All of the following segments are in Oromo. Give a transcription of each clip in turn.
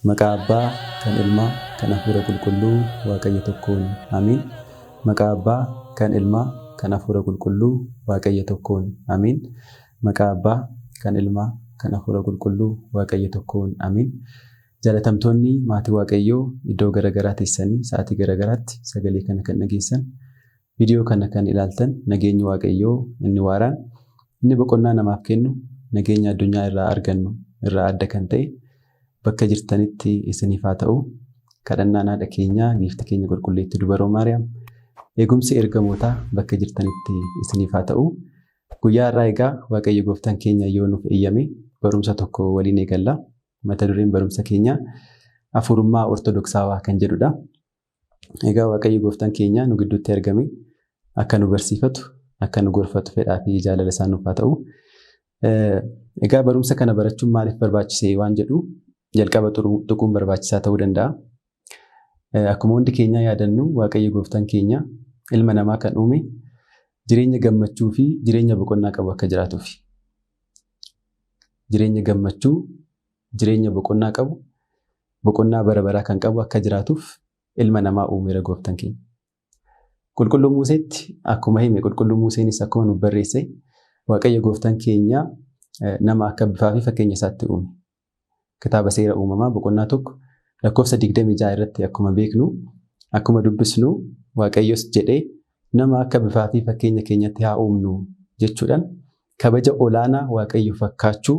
Maqaa Abbaa, kan Ilmaa, kan Hafuura Qulqulluu, Waaqayyo tokkoon. Amiin. Maqaa Abbaa, kan Ilmaa, kan Hafuura Qulqulluu, Waaqayyo tokkoon. Amiin. Maqaa Abbaa, kan Ilmaa, kan Hafuura Qulqulluu, Waaqayyo tokkoon. Amiin. Jaalatamtoonni maatii Waaqayyoo iddoo garaagaraa teessanii sa'aatii garaagaraatti sagalee kana kan dhageessan, viidiyoo kana kan ilaaltan, nageenyi Waaqayyoo inni waaraan, inni boqonnaa namaaf kennu, nageenya addunyaa irraa argannu irraa adda kan ta'e bakka jirtanitti isiniif haa ta'u. Kadhannaan haadha keenyaa, giiftii keenya qulqulleettii Dubaroo Maariyaam, eegumsi ergamootaa bakka jirtanitti isiniif haa ta'u. Guyyaa har'aa egaa Waaqayyo gooftaan keenya yoo nuuf eeyyame barumsa tokko waliin eegalla. Mata dureen barumsa keenyaa Hafuurummaa Ortodoksaawaa kan jedhudha. Egaa Waaqayyo gooftaan keenya nu gidduutti argame akka nu barsiifatu, akka nu gorfatu fedhaa fi jaalala isaa nuuf haa ta'u. Egaa barumsa kana barachuun maaliif barbaachise waan jedhu jalqaba tuquun barbaachisaa ta'uu danda'a. Akkuma hundi keenya yaadannu, Waaqayyo gooftaan keenya ilma namaa kan uume jireenya gammachuu fi jireenya boqonnaa qabu akka jiraatuufi. Jireenya gammachuu, jireenya boqonnaa qabu, boqonnaa bara baraa kan qabu akka jiraatuuf ilma namaa uumeera gooftaan keenya. Qulqulluu Museetti akkuma hime, qulqulluu Museenis akkuma nu barreesse, Waaqayyo gooftaan keenya nama akka bifaa fi fakkeenya isaatti uume. Kitaaba Seera Uumamaa boqonnaa 1 lakkoofsa 26 irratti akkuma beeknu, akkuma dubbisnu, Waaqayyos jedhee nama akka bifaa fi fakkeenya keenyatti haa uumnu jechuudhaan kabaja olaanaa Waaqayyo fakkaachuu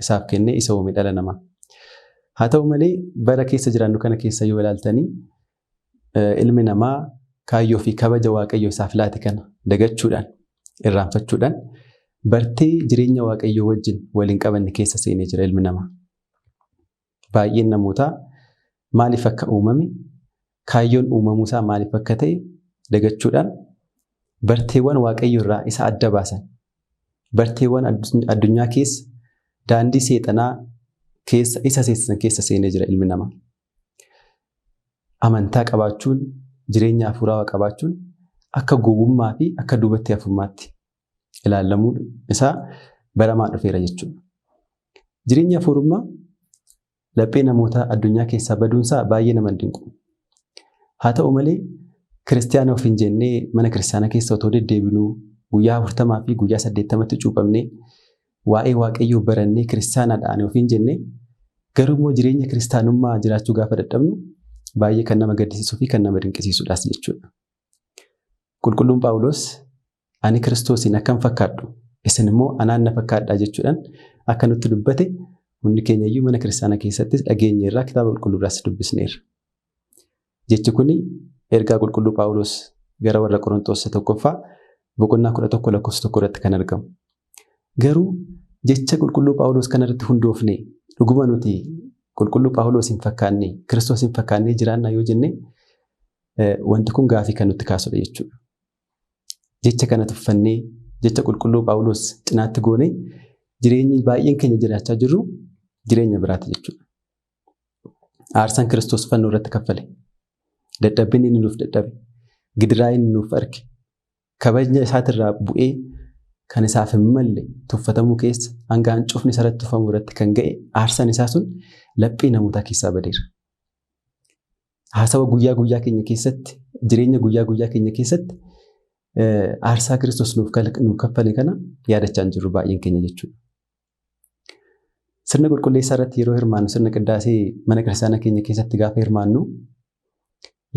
isaaf kennee isa uume dhala namaa. Haa ta'u malee, bara keessa jiraannu kana keessa yoo ilaaltanii, ilmi namaa kaayyoo fi kabaja Waaqayyo isaaf laate kana dagachuudhaan, irraanfachuudhaan, bartee jireenya Waaqayyoo wajjin waliin qabanne keessa seenee jira ilmi namaa. Baay'een namootaa maaliif akka uumame, kaayyoon uumamuusaa maaliif akka ta'e dagachuudhaan, barteewwan Waaqayyo irraa isa adda baasan, barteewwan addunyaa keessa daandii seexanaa keessa isa seensisan keessa seenee jira ilmi namaa. Amantaa qabaachuun, jireenya hafuuraa qabaachuun akka gowwummaa fi akka duubatti hafummaatti ilaalamuu isaa baramaa dhufeera jechuudha. Jireenya hafuurummaa laphee namoota addunyaa keessaa baduunsaa baay'ee nama dinqu. Haa ta'u malee, kiristiyaana of hin jennee mana kiristiyaana keessa otoo deddeebinuu, guyyaa 40 fi guyyaa 80tti cuuphamnee, waa'ee Waaqayyoo barannee kiristiyaanaadhaan of hin jennee, garuu immoo jireenya kiristaanummaa jiraachuu gaafa dadhabnu baay'ee kan nama gaddisiisuu fi kan nama dinqisiisudhaas jechuudha. Qulqulluun Phaawulos "Ani Kiristoosiin akkam fakkaadhu, isin immoo anaan na fakkaadhaa" jechuudhaan akka nutti dubbate hundi keenya iyyuu mana kiristaanaa keessattis dhageenyeerraa, kitaaba qulqulluurraas dubbisneerra. Jechi kuni ergaa qulqulluu Phaawulos gara warra Qorontoos isa tokkoffaa boqonnaa 11 lakkoofsa 1 irratti kan argamu. Garuu jecha qulqulluu Phaawulos kanarratti hundoofne dhuguma nuti qulqulluu Phaawulos hin fakkaanne, Kiristoos hin fakkaannee jiraannaa yoo jenne, wanti kun gaafii kan nutti kaasudha jechuudha. Jecha kana tuffannee, jecha qulqulluu Phaawulos cinaatti goonee, jireenyi baay'een keenya jiraachaa jirru jireenya biraati jechuudha. Aarsaan Kiristoos fannoo irratti kaffale, dadhabbinni inni nuuf dadhabe, gidiraa inni nuuf arge, kabaja isaatirraa bu'ee kan isaaf hin malle tuffatamuu keessa hanga hancufni isarratti tufamuu irratti kan ga'e aarsaan isaa sun laphee namootaa keessaa badeera. Haasawa guyyaa guyyaa keenya keessatti, jireenya guyyaa guyyaa keenya keessatti aarsaa Kiristoos nuuf kaffale kana yaadachaa hin jirru baay'een keenya jechuudha. Sirna qulqulleessaa irratti yeroo hirmaannu, sirna qiddaasee mana kiristaanaa keenya keessatti gaafa hirmaannu,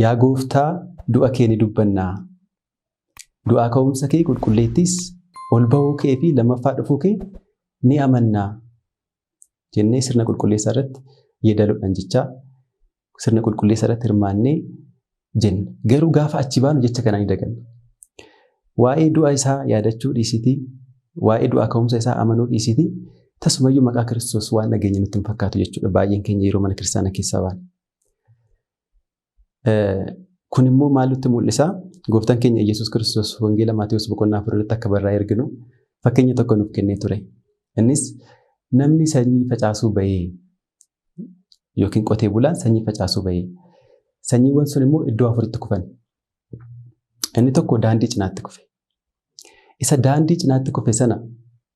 "Yaa gooftaa, du'a kee ni dubbannaa. Du'aa ka'umsa kee qulqulleettis, ol bahuu kee fi lammaffaa dhufuu kee ni amannaa" jennee sirna qulqulleessaa irratti yeedaloodhaan jechaa sirna qulqulleessaa irratti hirmaannee jenna. Garuu gaafa achi baanu jecha kana ni daganna. Waa'ee du'a isaa yaadachuu dhiisitii, waa'ee du'aa ka'umsa isaa amanuu dhiisitii, tasumayyuu maqaa Kiristoos waan dhageenya nutti hin fakkaatu jechuudha baay'een keenya yeroo mana kiristaanaa keessaa baane. Kun immoo maal nutti mul'isa? Gooftaan keenya Yesuus Kiristoos Wangeela Maatewos boqonnaa 4 irratti akka barraa'ee arginu, Fakkeenya tokko nuuf kennee ture. Innis namni sanyii facaasuu bahee yookiin qotee bulaan sanyii facaasuu bahee sanyiiwwan sun immoo iddoo afuritti kufan. Inni tokko daandii cinaatti kufe. Isa daandii cinaatti kufe sana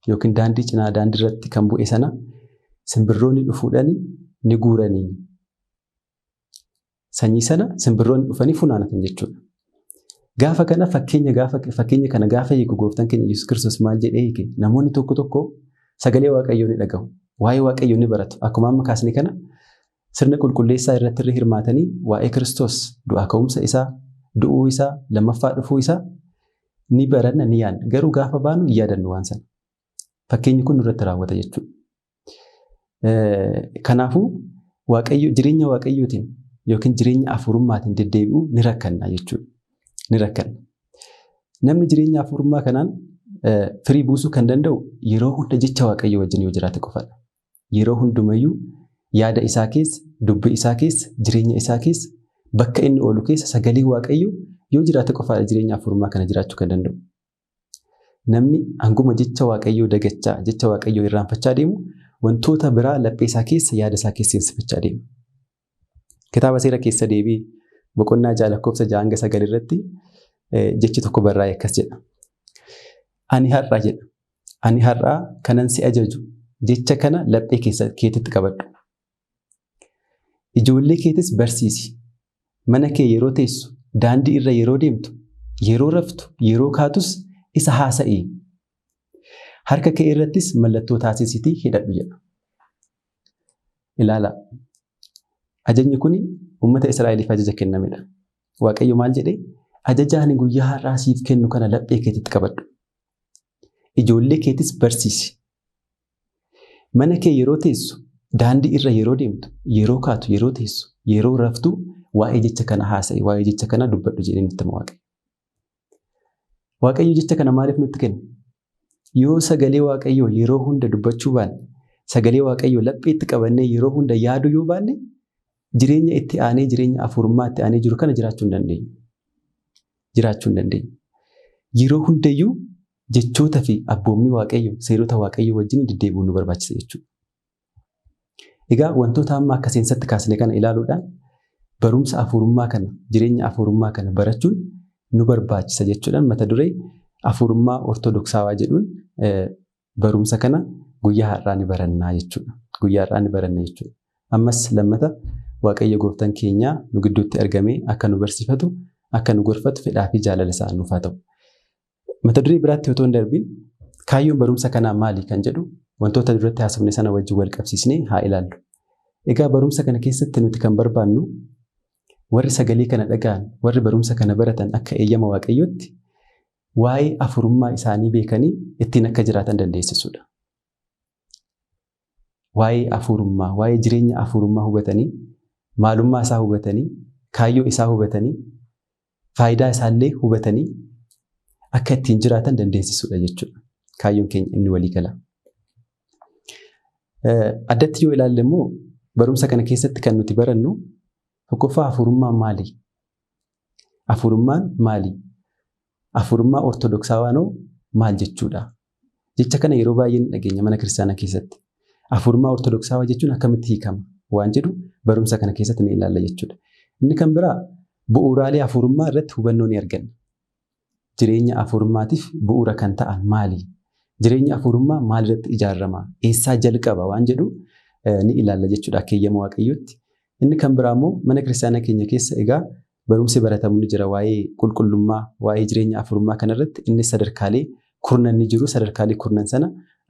yookiin daandii cinaa daandii irratti kan bu'e sana simbirroonni dhufuudhaan ni guuranii. Sanyii sana simbirroonni dhufanii funaanatan jechuudha. Gaafa kana fakkeenya kana gaafa hiiku gooftaan keenya Yesuus Kiristoos maal jedhee hiike? Namoonni tokko tokko sagalee Waaqayyoo ni dhaga'u. Waa'ee Waaqayyoo ni baratu. Akkuma amma kaasne kana sirna qulqulleessaa irratti irra hirmaatanii waa'ee Kiristoos du'aa ka'umsa isaa, du'uu isaa, lammaffaa dhufuu isaa ni baranna ni yaadna. Garuu gaafa baanu hin yaadannu waan sana. Fakkeenyi kun nurratti raawwata jechuudha. Kanaafuu Waaqayyo jireenya Waaqayyootiin yookiin jireenya hafuurummaatiin deddeebi'uu ni rakkanna jechuudha. Ni rakkanna. Namni jireenya hafuurummaa kanaan firii buusuu kan danda'u yeroo hunda jecha Waaqayyoo wajjin yoo jiraate qofadha. Yeroo hundumayyuu yaada isaa keessa, dubbii isaa keessa, jireenya isaa keessa, bakka inni oolu keessa sagalee Waaqayyoo yoo jiraate qofaadha jireenya hafuurummaa kana jiraachuu kan danda'u. Namni hanguma jecha Waaqayyoo dagachaa, jecha Waaqayyoo irraanfachaa deemu wantoota biraa laphee isaa keessa, yaada isaa keessa seensifachaa deema. Kitaaba seera keessa deebii boqonnaa 6 lakkoofsa 6 hanga 9 irratti jechi tokko barraa'e akkas jedha. Ani har'aa jedha. Ani har'aa kanan si ajaju jecha kana laphee keetitti qabadhu. Ijoollee keetis barsiisi. Mana kee yeroo teessu, daandii irra yeroo deemtu, yeroo raftu, yeroo kaatus isa haasa'i. Harka kee irrattis mallattoo taasisiitii hidhadhu jedha. Ilaala. Ajajni kun uummata Israa'eliif ajaja kennamedha. Waaqayyo maal jedhee? Ajaja ani guyyaa har'aa siif kennu kana laphee keetitti qabadhu. Ijoollee keetis barsiisi. Mana kee yeroo teessu, daandii irra yeroo deemtu, yeroo kaatu, yeroo teessu, yeroo raftu waa'ee jecha kana haasa'i, waa'ee jecha kana dubbadhu jedhee nutti hima Waaqayyo. Waaqayyo jecha kana maaliif nutti kenne? Yoo sagalee Waaqayyoo yeroo hunda dubbachuu baanne, sagalee Waaqayyoo lapheetti qabannee yeroo hunda yaaduu yoo baanne, jireenya itti aanee jireenya hafuurummaa itti aanee jiru kana jiraachuu hin dandeenyu. Jiraachuu hin dandeenyu. Yeroo hundayyuu jechoota fi abboommii Waaqayyoo, seerota Waaqayyoo wajjin deddeebi'uun nu barbaachisa jechuudha. Egaa wantoota amma akka seensatti kaasne kana ilaaluudhaan barumsa hafuurummaa kana, jireenya hafuurummaa kana barachuun nu barbaachisa jechuudhaan mata duree hafuurummaa ortodoksaawaa jedhuun barumsa kana guyyaa har'aa ni barannaa jechuudha. Guyyaa har'aa ni baranna jechuudha. Ammas lammata Waaqayyo gooftaan keenya nu gidduutti argamee akka nu barsiifatu, akka nu gorfatu fedhaa fi jaalala isaa nuuf haa ta'u. Mata duree biraatti otoo hin darbiin kaayyoon barumsa kanaa maali kan jedhu wantoota duratti haasofne sana wajjin wal qabsiisnee haa ilaallu. Egaa barumsa kana keessatti nuti kan barbaannu warri sagalee kana dhaga'an, warri barumsa kana baratan akka eeyyama Waaqayyootti waa'ee hafuurummaa isaanii beekanii ittiin akka jiraatan dandeessisuudha. Waa'ee hafuurummaa, waa'ee jireenya hafuurummaa hubatanii, maalummaa isaa hubatanii, kaayyoo isaa hubatanii, faayidaa isaallee hubatanii akka ittiin jiraatan dandeessisuudha jechuudha. Kaayyoon keenya inni walii gala. Addatti yoo ilaalle immoo barumsa kana keessatti kan nuti barannu tokkoffaa hafuurummaan maali? Hafuurummaan maali? Hafuurummaa ortodoksaawaa maal jechuudha? Jecha kana yeroo baay'ee ni dhageenya mana kiristaanaa keessatti. Hafuurummaa ortodoksaawaa jechuun akkamitti hiikama waan jedhu barumsa kana keessatti ni ilaalla jechuudha. Inni kan biraa bu'uuraalee hafuurummaa irratti hubannoo ni arganna. Jireenya hafuurummaatiif bu'uura kan ta'an maali? Jireenya hafuurummaa maalirratti ijaarama? Eessaa jalqaba waan jedhu ni ilaalla jechuudha akka eeyyama Waaqayyootti. Inni kan biraa immoo mana kiristaanaa keenya keessa egaa barumsi baratamu ni jira waa'ee qulqullummaa, waa'ee jireenya hafuurummaa kanarratti innis sadarkaalee kurnan ni jiru. Sadarkaalee kurnan sana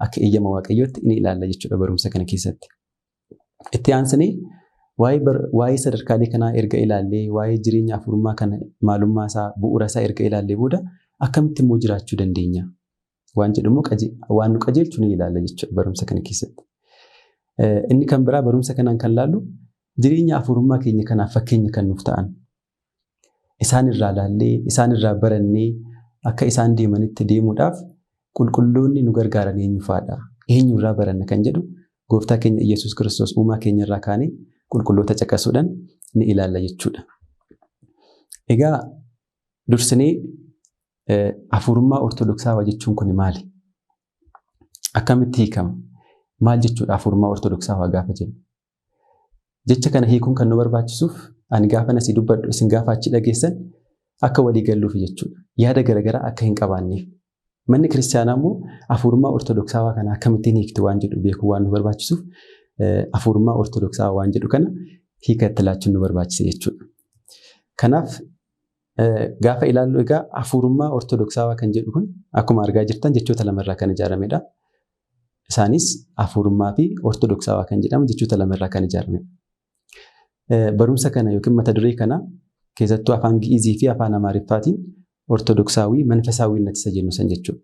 akka eeyyama Waaqayyootti ni ilaalla jechuudha barumsa kana keessatti. Itti aansanii waa'ee sadarkaalee kanaa erga ilaallee, waa'ee jireenya hafuurummaa kana maalummaa isaa, bu'uura isaa erga ilaallee booda akkamitti immoo jiraachuu dandeenya waan jedhu immoo waan nu qajeelchu ni ilaalla jechuudha barumsa kana keessatti. Inni kan biraa barumsa kanaan kan laallu jireenya hafuurummaa keenya kanaaf fakkeenya kan nuuf ta'an isaan irraa laallee, isaan irraa barannee akka isaan deemanitti deemuudhaaf qulqulloonni nu gargaaran eenyu fa'aadha? Eenyurraa baranna kan jedhu gooftaa keenya Iyyasuus Kiristoos uumaa keenya irraa kaanee qulqulloota caqasuudhaan ni ilaalla jechuudha. Egaa dursinee hafuurummaa ortodoksaawaa jechuun kun maali? Akkamitti hiikama? Maal jechuudha hafuurummaa Ortodoksawaa gaafa jennu? Jecha kana hiikuun kan nu barbaachisuuf ani gaafa asii dubbadhu isin gaafa achi dhageessan akka walii galluuf jechuudha. Yaada garaagaraa akka hin qabaanneef. Manni kiristaanaa immoo hafuurummaa Ortodoksawaa kana akkamittiin hiiktu waan jedhu beekuu waan nu barbaachisuuf hafuurummaa Ortodoksawaa waan jedhu kana hiika itti laachuun nu barbaachisa jechuudha. Kanaaf gaafa ilaallu egaa hafuurummaa Ortodoksawaa kan jedhu kun akkuma argaa jirtan jechoota lamarraa kan ijaaramedha. Isaanis hafuurummaa fi Ortodoksawaa kan jedhamu jechoota lamarraa kan ijaaramedha. Barumsa kana yookiin mata duree kana keessattuu afaan Gi'izii fi afaan Amaariffaatiin Ortodoksawii manfasaawwinnat isa jennu san jechuudha.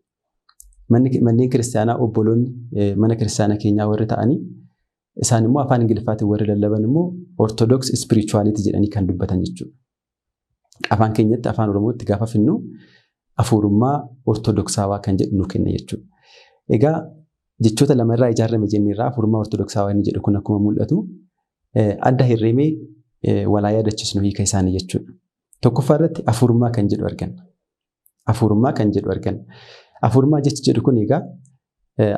Manneen kiristaanaa obboloonni mana kiristaanaa keenyaa warri ta'anii isaan immoo afaan Ingiliffaatiin warri lallaban immoo Orthodox spirituality jedhanii kan dubbatan jechuudha. Afaan keenyatti afaan Oromootti gaafa finnu hafuurummaa Ortodoksawaa kan jedhu nu kenna jechuudha. Egaa jechoota lamarraa ijaarame jenneerraa hafuurummaa Ortodoksawaa inni jedhu kun akkuma mul'atu adda hirreemee walaa yaadachiisnu hiika isaanii jechuudha. Tokkoffaa irratti hafuurummaa kan jedhu arganna. Hafuurummaa kan jedhu arganna. Hafuurummaa jechi jedhu kun egaa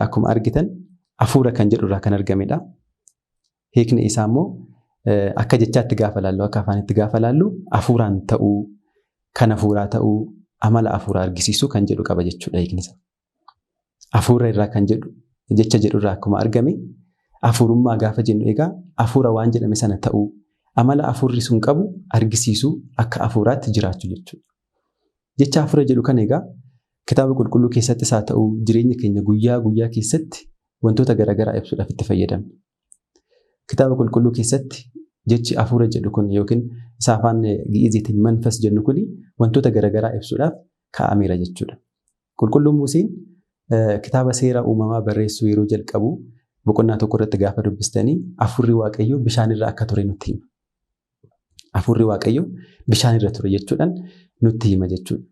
akkuma argitan hafuura kan jedhu irraa kan argamedha. Hiikni isaa immoo akka jechaatti gaafa laallu akka afaanitti gaafa laallu hafuuraan ta'uu, kan hafuuraa ta'uu, amala hafuuraa argisiisuu kan jedhu qaba jechuudha hiikni isaa. Hafuura irraa kan jedhu jecha jedhu irraa akkuma argame hafuurummaa gaafa jennu egaa hafuura waan jedhame sana ta'uu, amala hafuurri sun qabu argisiisuu akka hafuuraatti jiraachuu jechuudha. Jecha hafuura jedhu kana egaa kitaaba qulqulluu keessattis haa ta'u jireenya keenya guyyaa guyyaa keessatti wantoota garaagaraa ibsuudhaaf itti fayyadamna. Kitaaba qulqulluu keessatti jechi hafuura jedhu kun yookiin isa afaan Gi'iziitiin manfas jennu kun wantoota garaagaraa ibsuudhaaf kaa'ameera jechuudha. Qulqulluun Museen kitaaba seera uumamaa barreessuu yeroo jalqabu boqonnaa tokko irratti gaafa dubbistanii hafuurri Waaqayyoo bishaan irra akka ture nutti hima. Hafuurri Waaqayyoo bishaan irra ture jechuudhaan nutti hima jechuudha.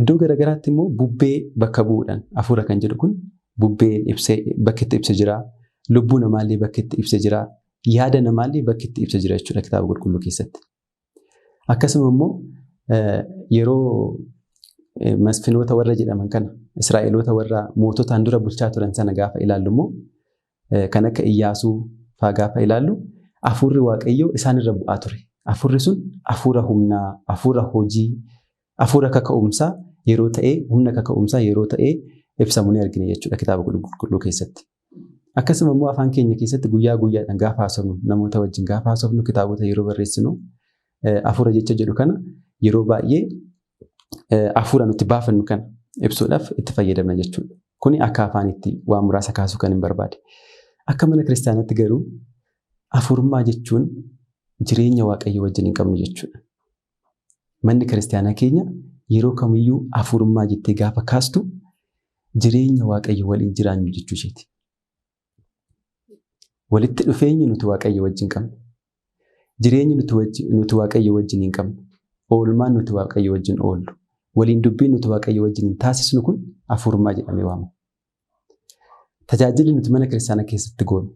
Iddoo garaagaraatti immoo bubbee bakka bu'uudhaan hafuura kan jedhu kun bubbee ibsee bakki itti ibsa jira. Lubbuu namaallee bakki itti ibsa jira. Yaada namaallee bakki itti ibsa jira jechuudha kitaaba qulqulluu keessatti. Akkasuma immoo yeroo masfinoota warra jedhaman kana Israa'eloota warra moototaan dura bulchaa turan sana gaafa ilaallu immoo kan akka Iyyaasuu fa'aa gaafa ilaallu hafuurri Waaqayyoo isaan irra bu'aa ture. Hafuurri sun hafuura humnaa, hafuura hojii, hafuura kaka'umsaa yeroo ta'ee humna kaka'umsaa yeroo ta'ee ibsamu ni argina jechuudha kitaaba qulqulluu keessatti. Akkasuma immoo afaan keenya keessatti guyyaa guyyaadhaan gaafa haasofnu namoota wajjin gaafa haasofnu kitaabota yeroo barreessinu hafuura jecha jedhu kana yeroo baay'ee hafuura nuti baafannu kana ibsuudhaaf itti fayyadamna jechuudha. Kuni akka afaanitti waan muraasa kaasuu kan hin barbaade. Akka mana kiristaanaatti garuu hafuurummaa jechuun jireenya Waaqayyoo wajjin hin qabnu jechuudha. Manni kiristaanaa keenya yeroo kamiyyuu hafuurummaa jettee gaafa kaastu jireenya Waaqayyoo waliin jiraannu jechuu isheeti. Walitti dhufeenyi nuti Waaqayyo wajjin qabnu, jireenyi nuti Waaqayyo wajjin hin qabnu, oolmaan nuti Waaqayyo wajjin oollu, waliin dubbiin nuti Waaqayyo wajjin hin taasisnu kun hafuurummaa jedhamee waamama. Tajaajilli nuti mana kiristaanaa keessatti goonu,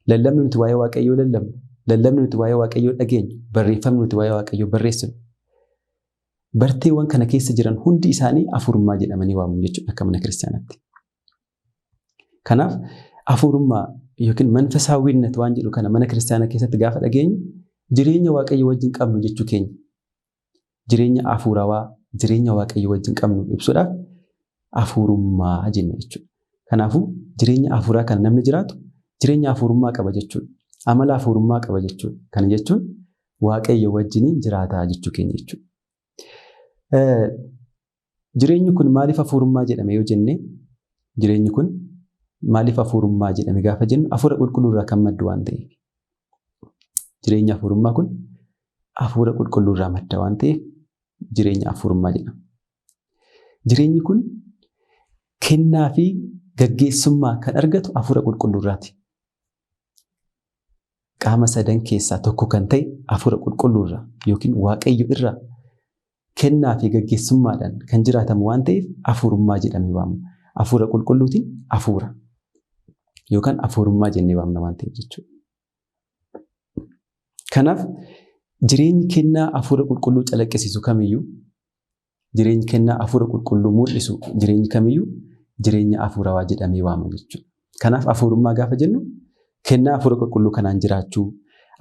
lallabni nuti waa'ee Waaqayyoo lallabnu, lallabni nuti waa'ee Waaqayyoo dhageenyu, barreeffamni nuti waa'ee Waaqayyoo barreessinu, barteewwan kana keessa jiran hundi isaanii hafuurummaa jedhamanii waamamu jechuudha akka mana kiristaanaatti. Kanaaf hafuurummaa yookiin manfasaawwinnat waan jedhu kana mana kiristaanaa keessatti gaafa dhageenyu jireenya Waaqayyo wajjin qabnu jechuu keenya. Jireenya hafuurawaa, jireenya Waaqayyo wajjin qabnu ibsuudhaaf hafuurummaa jenna jechuudha. Kanaafuu jireenya hafuuraa kana namni jiraatu jireenya hafuurummaa qaba jechuudha. Amala hafuurummaa qaba jechuudha. Kana jechuun Waaqayyo wajjiniin jiraataa jechuu keenya jechuudha. Jireenyi kun maaliif hafuurummaa jedhame yoo jenne jireenyi kun maaliif hafuurummaa jedhame gaafa jennu hafuura qulqulluu irraa kan maddu waan ta'eef. Jireenya hafuurummaa kun hafuura qulqulluu irraa madda waan ta'eef jireenya hafuurummaa jedhama. Jireenyi kun kennaa fi gaggeessummaa kan argatu hafuura qulqulluu irraati. Qaama sadan keessaa tokko kan ta'e hafuura qulqulluu irraa yookiin Waaqayyo irraa kennaa fi gaggeessummaadhaan kan jiraatamu waan ta'eef hafuurummaa jedhamee waamama. Hafuura qulqulluutiin hafuura yookaan hafuurummaa jennee waamna waan ta'eef jechuudha. Kanaaf jireenyi kennaa hafuura qulqulluu calaqqisiisu kamiyyuu jireenyi kennaa hafuura qulqulluu mul'isu jireenyi kamiyyuu jireenya hafuurawaa jedhamee waamama jechuudha. Kanaaf hafuurummaa gaafa jennu kennaa hafuura qulqulluu kanaan jiraachuu,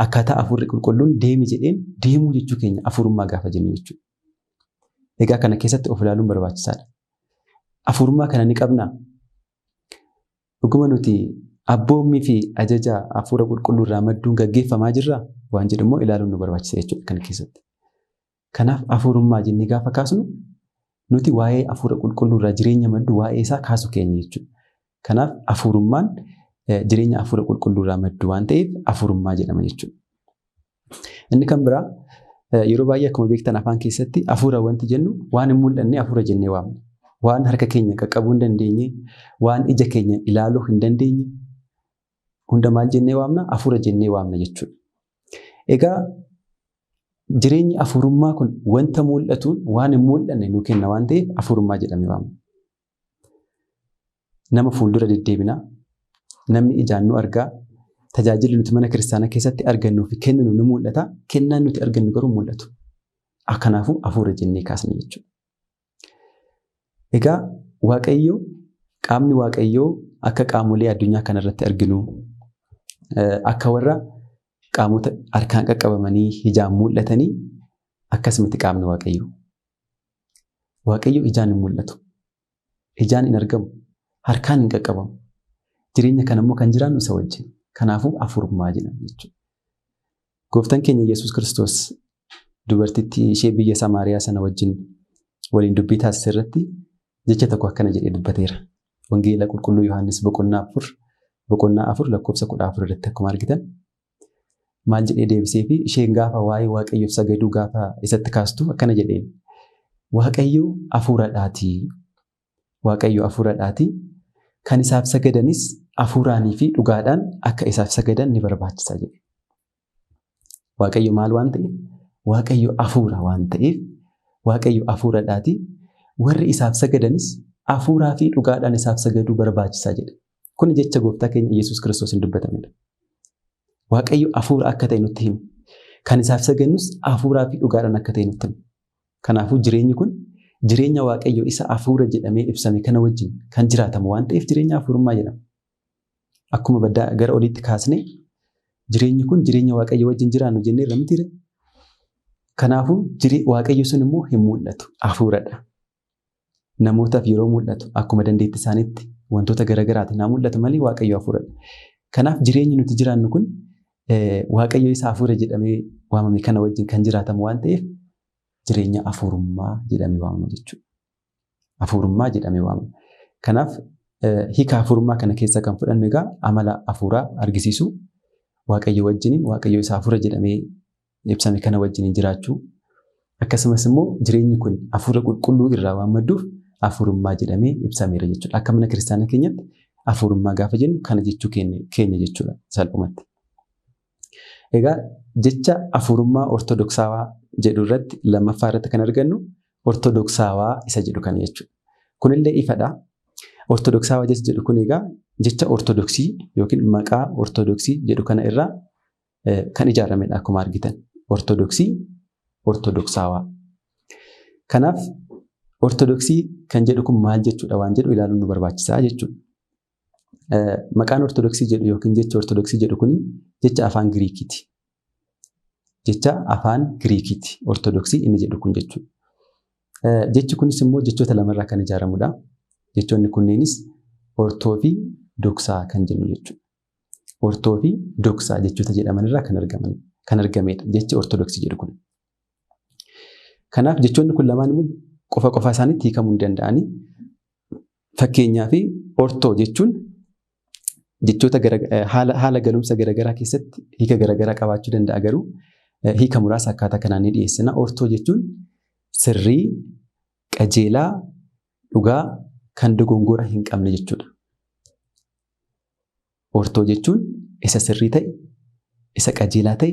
akkaataa hafuurri qulqulluun deemi jedheen deemuu jechuu keenya hafuurummaa gaafa jennu jechuudha. Egaa kana keessatti of ilaaluun barbaachisaadha. Hafuurummaa kana ni qabnaa? Dhuguma nuti abboommii fi ajaja hafuura qulqulluu irraa madduun gaggeeffamaa jirraa? Waan jedhu immoo ilaaluun nu barbaachisa jechuudha kana keessatti. Kanaaf hafuurummaa jennee gaafa kaasnu nuti waa'ee hafuura qulqulluu irraa jireenya maddu waa'ee isaa kaasu keenya jechuudha. Kanaaf hafuurummaan jireenya hafuura qulqulluu irraa maddu waan ta'eef hafuurummaa jedhama jechuudha. Inni kan biraa yeroo baay'ee akkuma beektan afaan keessatti hafuura wanti jennu waan hin mul'anne hafuura jennee waamna. Waan harka keenya qaqqabuu hin dandeenye, waan ija keenya ilaaluu hin dandeenye hunda maal jennee waamna? Hafuura jennee waamna jechuudha. Egaa jireenyi hafuurummaa kun wanta mul'atuun waan hin mul'anne nuu kenna waan ta'eef hafuurummaa jedhamee waamna. Nama fuuldura deddeebinaa, namni ijaan nu argaa, tajaajilli nuti mana kiristaanaa keessatti argannuu fi kenninu ni mul'ata, kennaan nuti argannu garuu mul'atu. Kanaafuu hafuura jennee kaasna jechuudha. Egaa Waaqayyo, qaamni Waaqayyoo akka qaamolee addunyaa kanarratti arginu, akka warra qaamota harkaan qaqqabamanii ijaan mul'atanii akkasumatti qaamni Waaqayyoo. Waaqayyo ijaan hin mul'atu. Ijaan hin argamu. Harkaan hin qaqqabamu. Jireenya kana immoo kan jiraannu isa wajjin. Kanaafuu hafuurummaa jedhama jechuudha. Gooftaan keenya Yesuus Kiristoos dubartittii ishee biyya Samaariyaa sana wajjin waliin dubbii taasise irratti jecha tokko akkana jedhee dubbateera. Wangeela Qulqulluu Yohaannis boqonnaa 4 lakkoofsa 14 irratti akkuma argitan maal jedhee deebisee fi isheen gaafa waa'ee Waaqayyoof sagaduu gaafa isatti kaastu akkana jedheen. Waaqayyo hafuuradhaatii. Waaqayyo hafuuradhaatii. Kan isaaf sagadanis hafuuraanii fi dhugaadhaan akka isaaf sagadan ni barbaachisa jedhe. Waaqayyo maal waan ta'eef? Waaqayyo hafuura waan ta'eef, Waaqayyo hafuuradhaatii. Warri isaaf sagadanis hafuuraa fi dhugaadhaan isaaf sagaduu barbaachisa jedhe. Kun jecha gooftaa keenya Yesuus Kiristoos hin dubbatamedha. Waaqayyo hafuura akka ta'e nutti hime. Kan isaaf sagannus hafuuraa fi dhugaadhaan akka ta'e nutti hime. Kanaafuu jireenyi kun jireenya Waaqayyo isa hafuura jedhamee ibsame kana wajjin kan jiraatamu waan ta'eef jireenya hafuurummaa jedhama. Akkuma baddaa gara oliitti kaasne jireenyi kun jireenya Waaqayyo wajjin jiraannu jennee irra mitiire. Kanaafuu Waaqayyo sun immoo hin mul'atu, hafuuradha. Namootaaf yeroo mul'atu akkuma dandeettii isaaniitti wantoota garaagaraatiin haa mul'atu malee Waaqayyo hafuuradha. Kanaaf jireenyi nuti jiraannu kun Waaqayyo isa hafuura jedhamee waamame kana wajjin kan jiraatamu waan ta'eef jireenya hafuurummaa jedhamee waamama jechuudha. Hafuurummaa jedhamee waamama. Kanaaf hiika hafuurummaa kana keessa kan fudhannu egaa amala hafuuraa argisiisu, Waaqayyo wajjiniin, Waaqayyo isa hafuura jedhamee ibsame kana wajjiniin jiraachuu, akkasumas immoo jireenyi kun hafuura qulqulluu irraa waan madduuf hafuurummaa jedhamee ibsameera jechuudha. Akka mana kiristaanaa keenyatti hafuurummaa gaafa jennu kana jechuu keenya jechuudha salphumatti. Egaa jecha hafuurummaa ortodoksaawaa jedhu irratti lammaffaa irratti kan argannu ortodoksaawaa isa jedhu kana jechuudha. Kunillee ifadha. Ortodoksaawaa jecha jedhu kun egaa jecha ortodoksii yookiin maqaa ortodoksii jedhu kana irraa kan ijaaramedha akkuma argitan. Ortodoksii, ortodoksaawaa. Kanaaf ortodoksii kan jedhu kun maal jechuudha waan jedhu ilaaluun nu barbaachisaa jechuudha. Maqaan ortodoksii jedhu yookiin jecha ortodoksii jedhu kun jecha afaan Giriikiiti. Jecha afaan Giriikiiti ortodoksii inni jedhu kun jechuudha. Jechi kunis immoo jechoota lamarraa kan ijaaramudha. Jechoonni kunneenis ortoo fi doksaa kan jennu jechuudha. Ortoo fi doksaa jechoota jedhamanirraa kan argamedha jechi ortodoksii jedhu kun. Kanaaf jechoonni kun lamaan immoo qofa qofa isaaniitti hiikamuu hin danda'ani. Fakkeenyaaf ortoo jechuun jechoota haala galumsa garaagaraa keessatti hiika garaagaraa qabaachuu danda'a garuu hiika muraasa akkaataa kanaan ni dhiyeessina. Ortoo jechuun sirrii, qajeelaa, dhugaa kan dogongora hin qabne jechuudha. Ortoo jechuun isa sirrii ta'e, isa qajeelaa ta'e,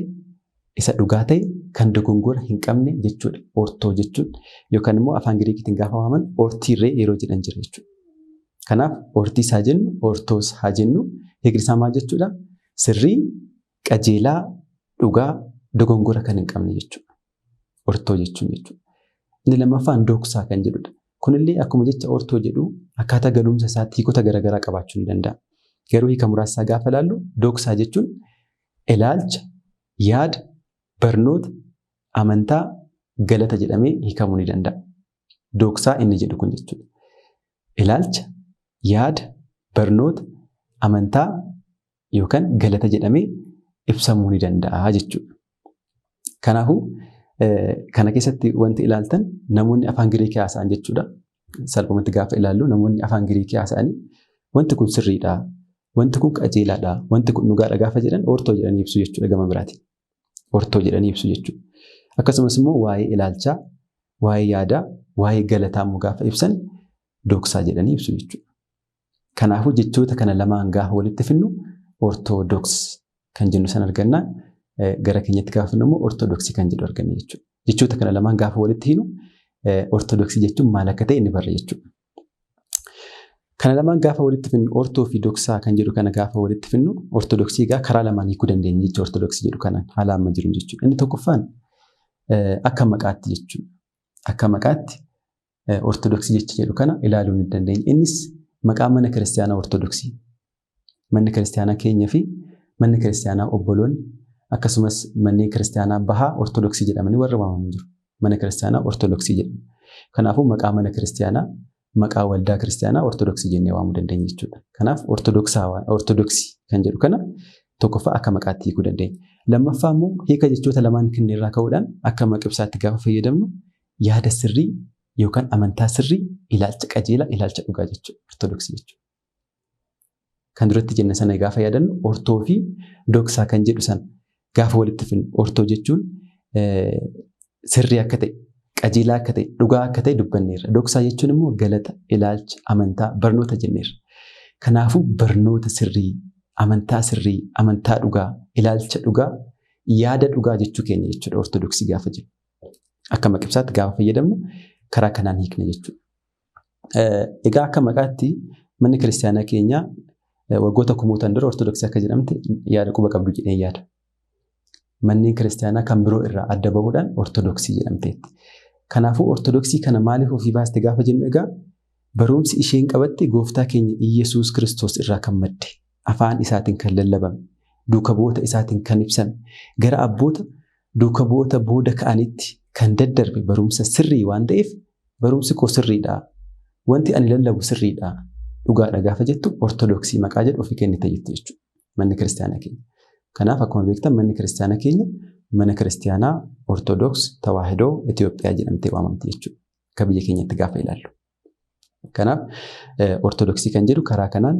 isa dhugaa ta'e kan dogongora hin qabne jechuudha. Ortoo jechuun yookaan immoo afaan Giriikiitiin gaafa waaman ortiirree yeroo jedhan jira jechuudha. Kanaaf ortiis haa jennu, ortoos haa jennu, hiikni isaa maal jechuudha? Sirrii, qajeelaa, dhugaa, dogongora kan hin qabne jechuudha. Ortoo jechuun jechuudha. Inni lammaffaan doksaa kan jedhudha. Kunillee akkuma jecha ortoo jedhu akkaataa galumsa isaatti hiikota garaagaraa qabaachuu ni danda'a. Garuu hiika muraasa gaafa ilaallu dooksaa jechuun ilaalcha, yaada, barnoota, amantaa, galata jedhamee hiikamuu ni danda'a. Dooksaa inni jedhu kun jechuudha. Ilaalcha, yaada, barnoota, amantaa yookaan galata jedhamee ibsamuu ni danda'a jechuudha. Kanaafuu kana keessatti wanti ilaaltan namoonni afaan Giriikii haasa'an jechuudha. Salphumatti gaafa ilaallu namoonni afaan Giriikii haasa'anii wanti kun sirriidha, wanti kun qajeelaadha, wanti kun dhugaadha gaafa jedhan ortoo jedhanii ibsu jechuudha gama biraatiin. Ortoo jedhanii ibsu jechuudha. Akkasumas immoo waa'ee ilaalchaa, waa'ee yaadaa, waa'ee galataa immoo gaafa ibsan dooksaa jedhanii ibsu jechuudha. Kanaafuu jechoota kana lamaan gaafa walitti finnu ortodoks kan jennu san arganna. Gara keenyatti gaafa finnu immoo ortodoksii kan jedhu arganna jechuudha. Jechoota kana lamaan gaafa walitti hinu ortodoksii jechuun maal akka ta'e ni barra jechuudha. Kana lamaan gaafa walitti finnu ortoo fi doksaa kan jedhu kana gaafa walitti finnu ortodoksii egaa karaa lamaan hiikuu dandeenya jechuudha ortodoksii jedhu kanaan haala amma jiru jechuudha. Inni tokkoffaan akka maqaatti jechuudha. Akka maqaatti ortodoksii jecha jedhu kana ilaaluu ni dandeenya. Innis maqaa mana kiristaanaa ortodoksii. Manni kiristaanaa keenya fi manni kiristaanaa obboloonni akkasumas manneen kiristaanaa bahaa ortodoksii jedhamanii warra waamaman jiru. Mana kiristaanaa ortodoksii jedhamu. Kanaafuu maqaa mana kiristaanaa, maqaa waldaa kiristaanaa ortodoksii jennee waamuu dandeenya jechuudha. Kanaaf ortodoksii kan jedhu kana tokkoffaa akka maqaatti hiikuu dandeenya. Lammaffaa immoo hiika jechoota lamaan kenneerraa ka'uudhaan akka maqibsaatti gaafa fayyadamnu yaada sirrii yookaan amantaa sirrii, ilaalcha qajeelaa, ilaalcha dhugaa jechuudha. Ortodoksii jechuudha. Kan duratti jenne sana gaafa yaadannu ortoo fi doksaa kan jedhu sana gaafa walitti finnu ortoo jechuun sirrii akka ta'e, qajeelaa akka ta'e, dhugaa akka ta'e dubbanneerra. Doksaa jechuun immoo galata, ilaalcha, amantaa, barnoota jenneerra. Kanaafuu barnoota sirrii, amantaa sirrii, amantaa dhugaa, ilaalcha dhugaa, yaada dhugaa jechuu keenya jechuudha ortodoksii gaafa jennu. Akka maqibsaatti gaafa fayyadamnu karaa kanaan hiikna jechuudha. Egaa akka maqaatti manni kiristaanaa keenyaa waggoota kumootaan dura ortodoksii akka jedhamte yaada quba qabdu jedhee yaada. Manneen kiristaanaa kan biroo irraa adda bahuudhaan ortodoksii jedhamteetti. Kanaafuu ortodoksii kana maaliif ofii baaste gaafa jennu egaa barumsi isheen qabatte gooftaa keenya Iyyasuus Kiristoos irraa kan madde, afaan isaatiin kan lallabame, duuka bu'oota isaatiin kan ibsame, gara abboota duuka bu'oota booda ka'anitti kan daddarbe barumsa sirrii waan ta'eef barumsi koo sirriidha, wanti ani lallabu sirriidha, dhugaadha gaafa jettu ortodoksii maqaa jedhu ofii kennite jetti jechuudha manni kiristaanaa keenya. Kanaaf akkuma beektan manni kiristaanaa keenya mana kiristaanaa Ortodoks Tawaahidoo Itoophiyaa jedhamtee waamamti jechuudha. Akka biyya keenyatti gaafa ilaallu. Kanaaf ortodoksii kan jedhu karaa kanaan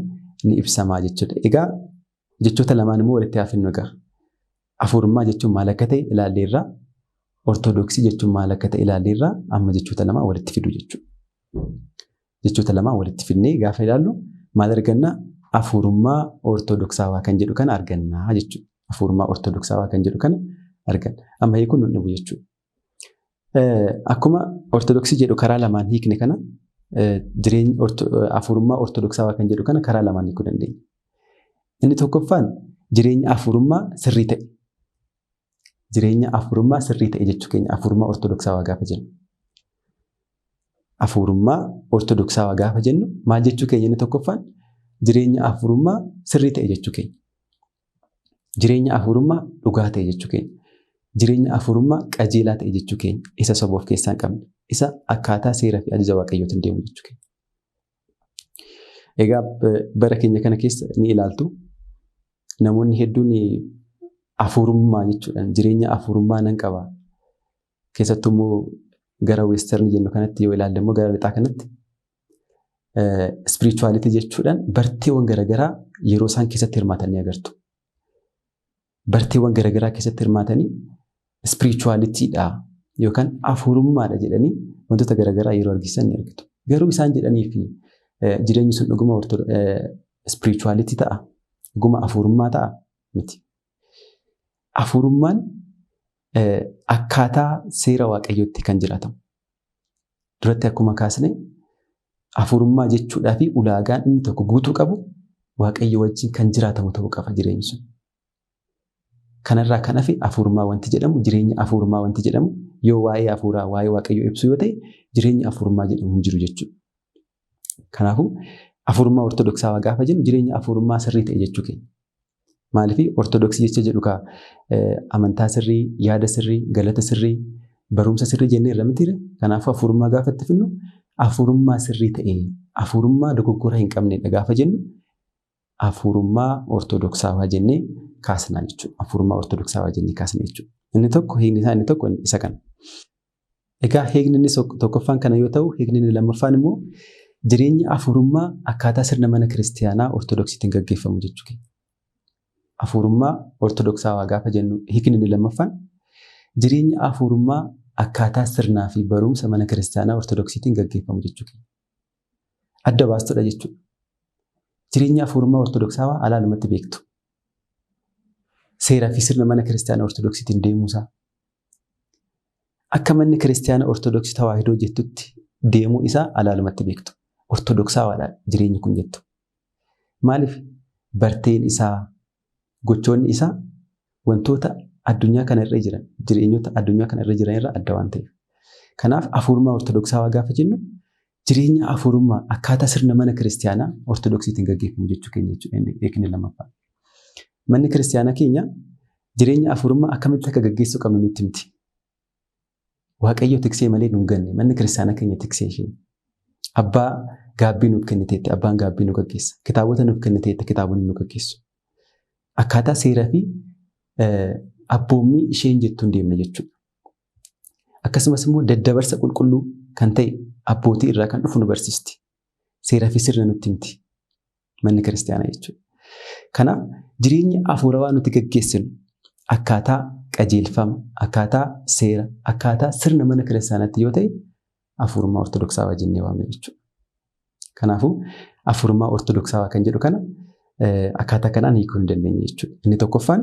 ni ibsamaa jechuudha. Egaa jechoota lamaan immoo walitti haa finnu egaa. Afuurummaa jechuun maal akka ta'e ilaalleerra. Ortodoksii jechuun maal akka ta'e ilaalleerra. Amma jechoota lamaan walitti fidu jechuudha. Jechoota lamaan walitti fidnee gaafa ilaallu maal arganna? Afuurummaa ortodoksaawaa kan jedhu kana arganna jechuudha. Afuurummaa ortodoksaawaa kan jedhu kana arganna. Amma hiikuun nun dhibu jechuudha. Akkuma ortodoksii jedhu karaa lamaan hiikne kana jireenya afuurummaa ortodoksaawaa kan jedhu kana karaa lamaan hiikuu dandeenya. Inni tokkoffaan jireenya afuurummaa sirrii ta'e. Jireenya afuurummaa sirrii ta'e jechuu keenya afuurummaa ortodoksaawaa gaafa jennu. Afuurummaa ortodoksaawaa gaafa jennu maal jechuu keenya inni tokkoffaan jireenya afuurummaa sirrii ta'e jechuu keenya. Jireenya afuurummaa dhugaa ta'e jechuu keenya. Jireenya afuurummaa qajeelaa ta'e jechuu keenya. Isa soba of keessaa hin qabne. Isa akkaataa seeraa fi ajaja waaqayyootiin deemu jechuu keenya. Egaa bara keenya kana keessa ni ilaaltu. Namoonni hedduun afuurummaa jechuudhaan jireenya afuurummaa nan qaba. Keessattuu immoo gara weestarnii jennu kanatti yoo ilaalle immoo gara lixaa kanatti spirituality jechuudhaan barteewwan garaagaraa yeroo isaan keessatti hirmaatan ni agartu. Barteewwan garaagaraa keessatti hirmaatanii spiritualitiidha yookaan afuurummaadha jedhanii wantoota garaagaraa yeroo argisan ni argitu. Garuu isaan jedhanii fi jireenyi sun dhuguma spirituality ta'a, dhuguma afuurummaa ta'a miti. Afuurummaan akkaataa seera waaqayyootti kan jiraatamu. Duratti akkuma kaasne afuurummaa jechuudhaa fi ulaagaan inni tokko guutuu qabu waaqayyo wajjin kan jiraatamu ta'uu qaba jireenyi sun. Kanarraa kan hafe afuurummaa wanti jedhamu jireenya afuurummaa wanti jedhamu yoo waa'ee hafuuraa waa'ee Waaqayyoo ibsu yoo ta'e jireenya hafuurummaa jedhamu hin jiru jechuudha. Kanaafuu hafuurummaa ortodoksawaa gaafa jennu jireenya hafuurummaa sirrii ta'e jechuu keenya. Maaliif ortodoksii jecha jedhu kaa amantaa sirrii, yaada sirrii, galata sirrii, barumsa sirrii jennee irra mitiire. Kanaafuu hafuurummaa gaafa itti finnu hafuurummaa sirrii ta'e, hafuurummaa dogoggora hin qabnedha gaafa jennu hafuurummaa ortodoksawaa jennee kaasnaa jechuudha. Hafuurummaa ortodoksawaa jennee kaasna jechuudha. Inni tokko hiikni isaa inni tokko isa kana. Egaa hiikni inni tokkoffaan kana yoo ta'u, hiikni inni lammaffaan immoo jireenya hafuurummaa akkaataa sirna mana kiristiyaanaa ortodoksiitiin gaggeeffamu jechuudha. Hafuurummaa ortodoksawaa gaafa jennu hiikni inni lammaffaan jireenya hafuurummaa akkaataa sirnaa fi barumsa mana kiristiyaanaa ortodoksiitiin gaggeeffamu jechuudha. Adda baastudha jechuudha. Jireenya hafuurummaa ortodoksawaa alaalumatti beektu. Seeraa fi sirna mana kiristiyaanaa ortodoksiitiin deemuusaa. Akka manni kiristiyaana ortodoksii tawaahidoo jettutti deemuu isaa alaalumatti beektu. Ortodoksawaadha jireenyi kun jettu. Maaliif barteen isaa, gochoonni isaa wantoota addunyaa kana irra jiran, jireenyota addunyaa kana irra jiran irraa adda waan ta'eef. Kanaaf hafuurummaa ortodoksawaa gaafa jennu jireenya hafuurummaa akkaataa sirna mana kiristiyaanaa ortodoksiitiin gaggeeffamu jechuu keenya jechuudha hiikni lammaffaa. Manni kiristiyaanaa keenya jireenya hafuurummaa akkamitti akka gaggeessuu qabnu nutti himti. Waaqayyo tiksee malee nu hin ganne, manni kiristiyaanaa keenya tiksee ishee. Abbaa gaabbii nuuf kenniteetti, abbaan gaabbii nu gaggeessa. Kitaabota nuuf kenniteetti, kitaabonni nu gaggeessu. Akkaataa seeraa fi abboommii isheen jettu hin deemne jechuudha. Akkasumas immoo daddabarsa qulqulluu kan ta'e abbootii irraa kan dhufu nu barsiisti. Seeraa fi sirna nutti himti manni kiristiyaanaa jechuudha. Kanaaf jireenya hafuurawaa nuti gaggeessinu akkaataa qajeelfama, akkaataa seera, akkaataa sirna mana kiristiyaanaatti yoo ta'e hafuurummaa ortodoksawaa jennee waamna jechuudha. Kanaafuu hafuurummaa ortodoksawaa kan jedhu kana akkaataa kanaan hiikuu hin dandeenye jechuudha. Inni tokkoffaan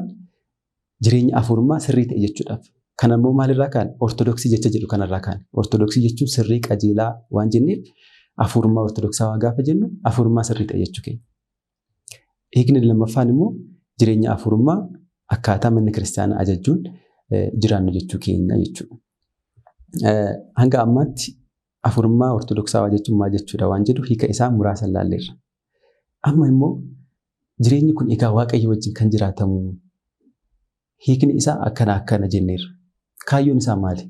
jireenya hafuurummaa sirrii ta'e jechuudhaaf. Kana immoo maalirraa kaane? Ortodoksii jecha jedhu kanarraa kaane. Ortodoksii jechuun sirrii qajeelaa waan jenneef hafuurummaa ortodoksawaa gaafa jennu hafuurummaa sirrii ta'e jechuu keenya. Hiikni lammaffaan immoo jireenya hafuurummaa akkaataa manni kiristiyaanaa ajajuun jiraannu jechuu keenya jechuudha. Hanga ammaatti hafuurummaa ortodoksawaa jechuun maal jechuudha waan jedhu hiika isaa muraasa ilaalleerra. Amma immoo jireenyi kun egaa Waaqayyo wajjin kan jiraatamu hiikni isaa akkana akkana jenneerra. Kaayyoon isaa maali?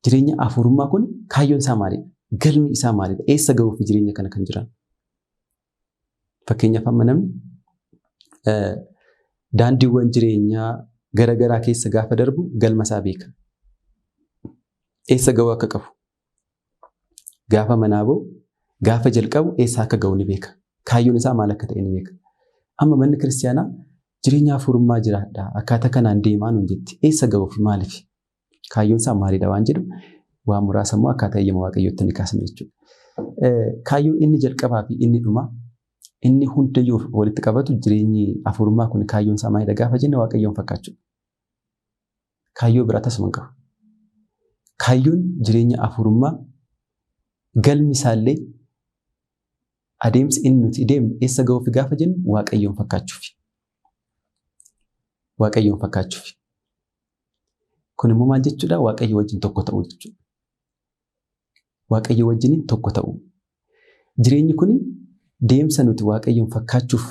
Jireenya hafuurummaa kun kaayyoon isaa maalidha? Galmi isaa maalidha? Eessa gahuuf jireenya kana kan jiran? Fakkeenyaaf amma namni daandiiwwan jireenyaa garaagaraa keessa gaafa darbu galma isaa beeka. Eessa gahuu akka qabu? Gaafa manaa bahu, gaafa jalqabu eessa akka gahu ni beeka. Kaayyoon isaa maal akka ta'e ni beeka. Amma manni kiristiyaanaa jireenya hafuurummaa jiraadha. Akkaataa kanaan deemaa nuun jetti. Eessa gahuuf maaliif? Kaayyoon isaa maalidha waan jedhu waan muraasa immoo akkaataa eeyyama Waaqayyootti ni kaasna jechuudha. Kaayyoon inni jalqabaa fi inni dhumaa inni hundayyuu walitti qabatu jireenyi hafuurummaa kun kaayyoon isaa maalidha gaafa jenne Waaqayyoon fakkaachuudha. Kaayyoo biraa tasuma hin qabu. Kaayyoon jireenya hafuurummaa galmi isaallee adeemsi inni nuti deemnu eessa gahuuf gaafa jennu Waaqayyoon fakkaachuufi. Waaqayyoon fakkaachuufi. Kun immoo maal jechuudha? Waaqayyo wajjin tokko ta'uu jechuudha. Waaqayyo wajjin tokko ta'uu. Jireenyi kun deemsa nuti Waaqayyoon fakkaachuuf,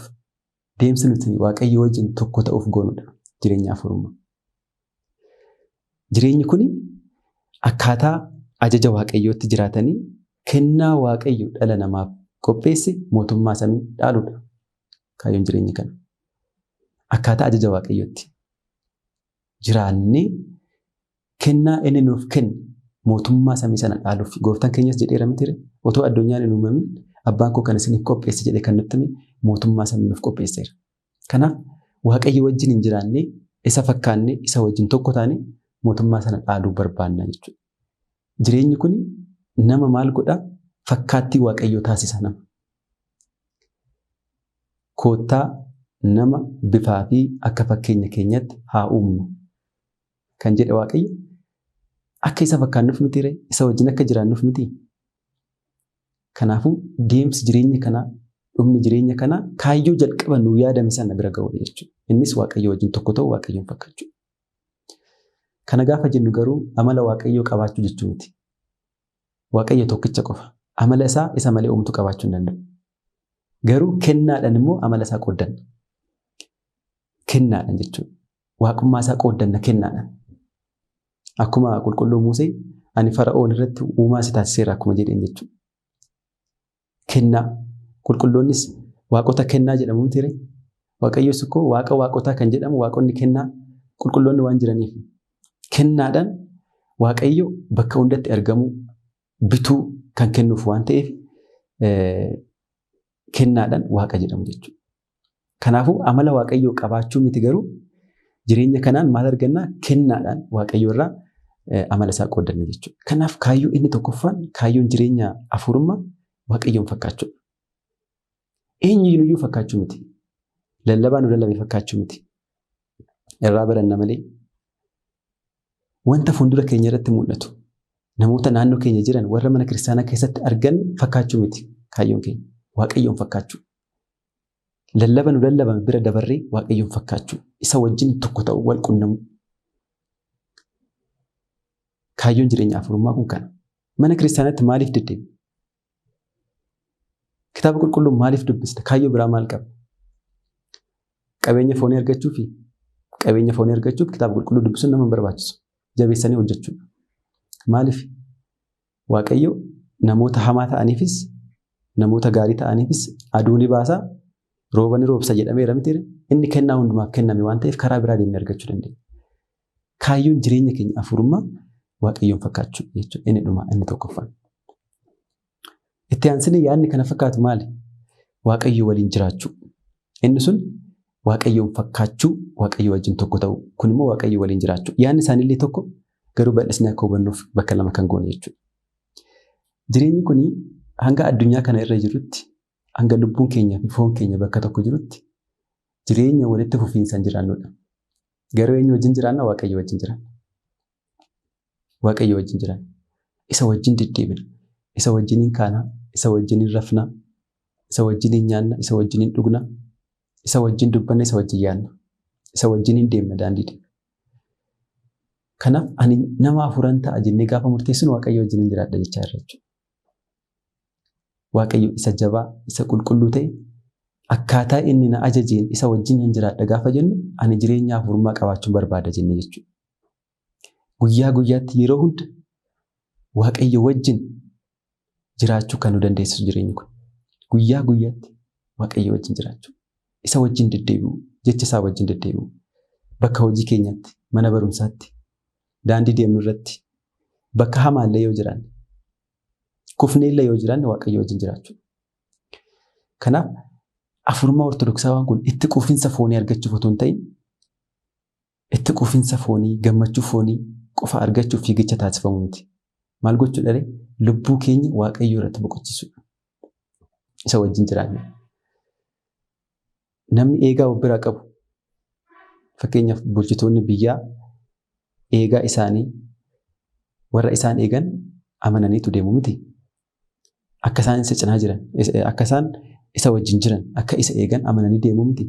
deemsa nuti Waaqayyo wajjin tokko ta'uuf goonudha. Jireenya hafuurummaa. Jireenyi kun akkaataa ajaja Waaqayyootti jiraatanii kennaa Waaqayyo dhala namaaf qopheesse mootummaa samii dhaaluudha. Kaayyoon jireenya kana. Akkaataa ajaja Waaqayyootti jiraannee kennaa inni nuuf kenne mootummaa samii sana dhaaluuf gooftaan keenyas jedheera mitiire otoo addunyaan hin uumamin abbaan koo kan isiniif qopheesse jedhee kan nutti hime mootummaa samii nuuf qopheesseera. Kanaaf Waaqayyo wajjin hin jiraannee isa fakkaannee isa wajjin tokko taane mootummaa sana dhaaluu barbaanna jechuudha. Jireenyi kun nama maal godhaa? Fakkaattii Waaqayyoo taasisa nama. Koottaa nama bifaa fi akka fakkeenya keenyatti haa uumnu kan jedhe Waaqayyo akka isa fakkaannuuf mitiire isa wajjin akka jiraannuuf miti. Kanaafuu deemsi jireenya kanaa dhumni jireenya kanaa kaayyoo jalqaba nuu yaadame sana bira ga'uudha jechuudha. Innis Waaqayyo wajjin tokko ta'uu Waaqayyoon fakkaachuu. Kana gaafa jennu garuu amala Waaqayyoo qabaachuu jechuu miti. Waaqayyo tokkicha qofa. Amala isaa isa malee homtuu qabaachuu hin danda'u. Garuu kennaadhaan immoo amala isaa qooddanna. Kennaadhaan jechuudha. Waaqummaa isaa qooddanna kennaadhaan. Akkuma qulqulluu Musee ani Fara'oon irratti uumaa si taasiseera akkuma jedheen jechuudha. Kennaa. Qulqulloonnis waaqota kennaa jedhamu miti. Waaqayyos ikkoo waaqa waaqotaa kan jedhamu waaqonni kennaa qulqulloonni waan jiraniif. Kennaadhaan Waaqayyo bakka hundatti argamuu bituu kan kennuuf waan ta'eef kennaadhaan waaqa jedhamu jechuudha. Kanaafuu amala Waaqayyoo qabaachuu miti garuu jireenya kanaan maal argannaa? Kennaadhaan Waaqayyoo irraa amala isaa qooddanna jechuudha. Kanaaf kaayyoo inni tokkoffaan kaayyoon jireenya hafuurummaa Waaqayyoon fakkaachuudha. Eenyuyyuu fakkaachuu miti. Lallabaa nu lallabe fakkaachuu miti. Irraa baranna malee wanta fuuldura keenya irratti mul'atu namoota naannoo keenya jiran warra mana kiristaanaa keessatti argan fakkaachuu miti kaayyoon keenya. Waaqayyoon fakkaachuu. Lallaba nu lallabame bira dabarree Waaqayyoon fakkaachuu. Isa wajjin tokko ta'uu wal qunnamuu. Kaayyoon jireenya hafuurummaa kun kana. Mana kiristaanaatti maaliif deddeebi'a? Kitaaba qulqulluu maaliif dubbisna? Kaayyoo biraa maal qaba? Qabeenya foonii argachuufi qabeenya foonii argachuuf kitaaba qulqulluu dubbisuun nama hin barbaachisu. Jabeessanii hojjechuudha. Maaliif? Waaqayyo namoota hamaa ta'aniifis namoota gaarii ta'aniifis aduu ni baasa, rooba ni roobsa jedhameera miti. Inni kennaa hundumaaf kenname waan ta'eef karaa biraa deemnee argachuu dandeenya. Kaayyoon jireenya keenya hafuurummaa Waaqayyoon fakkaachuu jechuudha. Inni dhumaa inni tokkoffaan. Itti aansinee yaadni kana fakkaatu maali? Waaqayyo waliin jiraachuu. Inni sun Waaqayyoon fakkaachuu, Waaqayyo wajjin tokko ta'uu. Kun immoo Waaqayyo waliin jiraachuu. Yaadni isaaniillee tokko garuu bal'isnee akka hubannuuf bakka lama kan goone jechuudha. Jireenyi kun hanga addunyaa kana irra jirutti, hanga lubbuun keenya fi foon keenya bakka tokko jirutti jireenya walitti fufiinsaan jiraannudha. Garuu eenyu wajjin jiraanna? Waaqayyo wajjin jiraanna. Waaqayyo wajjin jiraanna. Isa wajjin deddeebina. Isa wajjiniin kaana, isa wajjiniin rafna, isa wajjiniin nyaanna, isa wajjiniin dhugna, isa wajjin dubbanna, isa wajjin yaadna, isa wajjiniin deemna daandii deemna. Kanaaf ani nama hafuuran ta'a jennee gaafa murteessinu Waaqayyo wajjinin jiraadha jechaa jirra jechuudha. Waaqayyo isa jabaa, isa qulqulluu ta'e akkaataa inni na ajajeen isa wajjin nan jiraadha gaafa jennu ani jireenya hafuurummaa qabaachuun barbaada jenne jechuudha. Guyyaa guyyaatti yeroo hunda Waaqayyo wajjin jiraachuu kan nu dandeessisu jireenyi kun. Guyyaa guyyaatti Waaqayyo wajjin jiraachuu. Isa wajjin deddeebi'uu, jecha isaa wajjin deddeebi'uu. Bakka hojii keenyaatti, mana barumsaatti, daandii deemnu irratti, bakka hamaallee yoo jiraanne, kufneellee yoo jiraanne Waaqayyo wajjin jiraachuu. Kanaaf hafuurummaa Ortodoksawaan kun itti quufinsa foonii argachuuf otoo hin ta'in itti quufinsa foonii, gammachuu foonii qofa argachuuf fiigicha taasifamu miti. Maal gochuudha ree? Lubbuu keenya Waaqayyo irratti boqochiisuudha. Isa wajjin jiraanne. Namni eegaa of biraa qabu fakkeenyaaf bulchitoonni biyyaa eegaa isaanii warra isaan eegan amananiitu deemu miti. Akka isaan isa cinaa jiran, akka isaan isa wajjin jiran, akka isa eegan amananii deemu miti.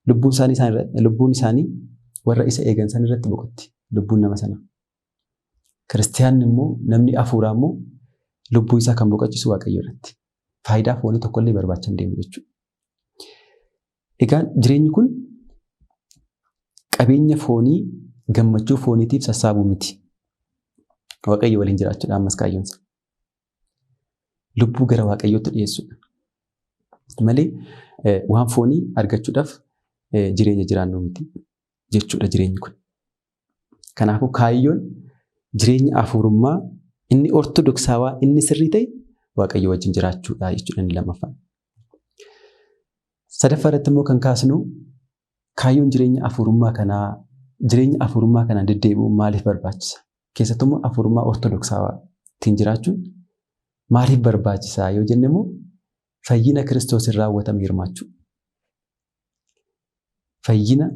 Lubbuun isaanii isaan lubbuun isaanii warra isa eegan san irratti boqotti. Lubbuun nama sanaa. Kiristiyaanni immoo namni hafuuraa immoo lubbuu isaa kan boqochiisu Waaqayyo irratti. Faayidaa foonii tokkollee barbaacha hin deemu jechuudha. Egaa jireenyi kun qabeenya foonii gammachuu fooniitiif sassaabuu miti. Waaqayyo waliin jiraachuudha ammas kaayyoonsa. Lubbuu gara Waaqayyootti dhiyeessuudha. Malee waan foonii argachuudhaaf jireenya jiraannu miti jechuudha jireenyi kun. Kanaafuu kaayyoon jireenya hafuurummaa inni ortodoksaawaa inni sirrii ta'e Waaqayyo wajjin jiraachuudha jechuudha inni lammaffaan. Sadaffaa irratti immoo kan kaasnu kaayyoon jireenya hafuurummaa kanaa jireenya hafuurummaa kanaan deddeebi'uun maaliif barbaachisa? Keessattuu immoo hafuurummaa ortodoksaawaa ittiin jiraachuun maaliif barbaachisaa yoo jenne immoo fayyina Kiristoos irraa raawwatame hirmaachuu. Fayyina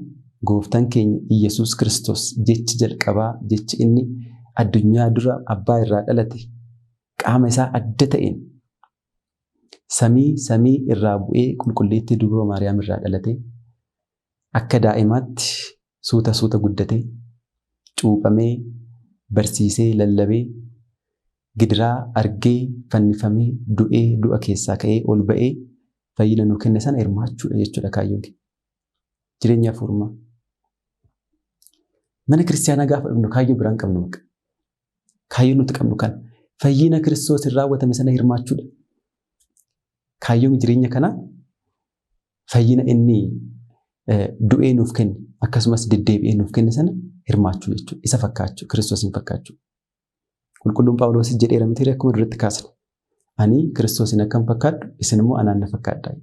gooftaan keenya Iyyasuus Kiristoos jechi jalqabaa jechi inni addunyaa dura abbaa irraa dhalate qaama isaa adda ta'een samii samii irraa bu'ee qulqulleettii dubroo Maariyaam irraa dhalate akka daa'imaatti suuta suuta guddatee Cuuphamee, barsiisee, lallabee, gidiraa argee, fannifamee, du'ee, du'a keessaa ka'ee, ol ba'ee fayyina nuu kenne sana hirmaachuudha jechuudha kaayyoon keenya. Jireenya hafuurummaa. Mana kiristaanaa gaafa dhufnu kaayyoo biraan qabnu maqaa. Kaayyoon nuti qabnu kana. Fayyina Kiristoos hin raawwatame sana hirmaachuudha. Kaayyoon jireenya kanaa fayyina inni du'ee nuuf kenne akkasumas deddeebi'ee nuuf kenne sana hirmaachuu jechuudha. Isa fakkaachuu, Kiristoosiin fakkaachuu. Qulqulluun Phaawulos jedheera miti akkuma duratti kaasne. Ani Kiristoosiin akkam fakkaadhu isin immoo anaan na fakkaadhaa.